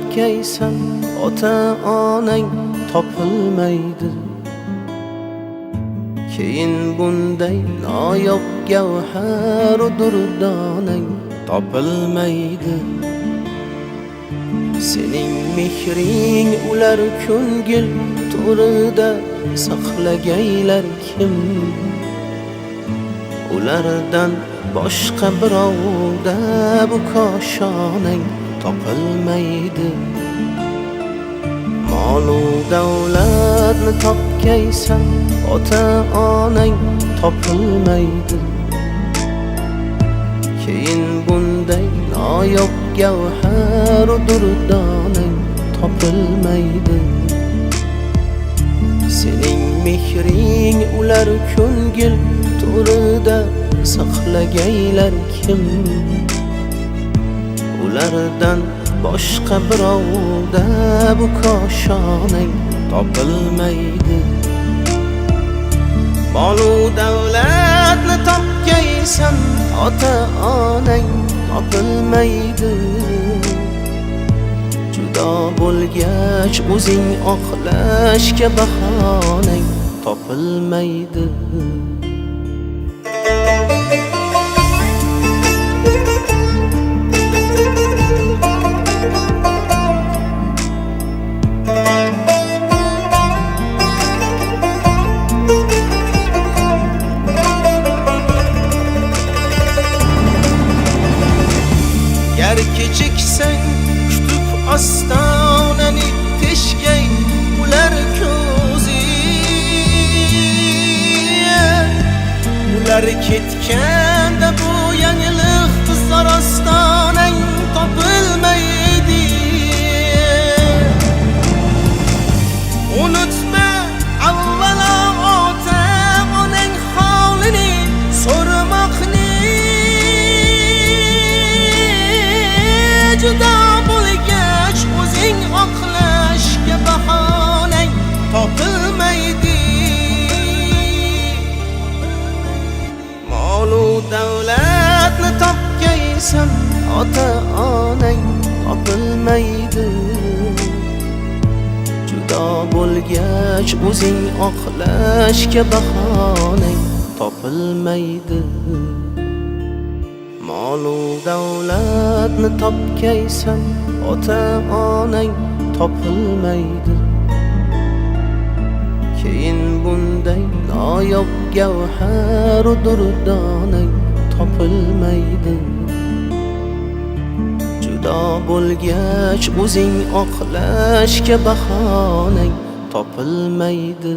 topgaysan, ota onang topilmaydi. Keyin bunday noyob gavhar durdonang topilmaydi. Sening mehring ular ko'ngil to'rida saqlagaylar kim? Ulardan boshqa birovda bu koshonang topilmaydi. Molu davlatni topgaysan, ota onang topilmaydi. Keyin bunday noyob gavhar durdonang topilmaydi. Sening mehring ular ko'ngil to'rida saqlagaylar kim? Ulardan boshqa birovda bu koshonang topilmaydi. Molu davlatni topgaysan, ota onang topilmaydi. Judo bo'lgach o'zing oqlashga bahonang topilmaydi. Gar kechiksang kutib ostonani teshgay ular ko'zi. Ular ketganda bu yangilik qizlar ostonang topilmaydi. Unutma avvalo ota onang holini so'rmoqni. Judo bo'lgach o'zing oqlashga bahonang topilmaydi. Molu davlatni topgaysan, ota onang topilmaydi. Judo bo'lgach o'zing oqlashga bahonang topilmaydi. Molu davlatni topgaysan, ota onang topilmaydi. Keyin bunday noyob gavhar durdonang topilmaydi. Judo bo'lgach o'zing oqlashga bahonang topilmaydi.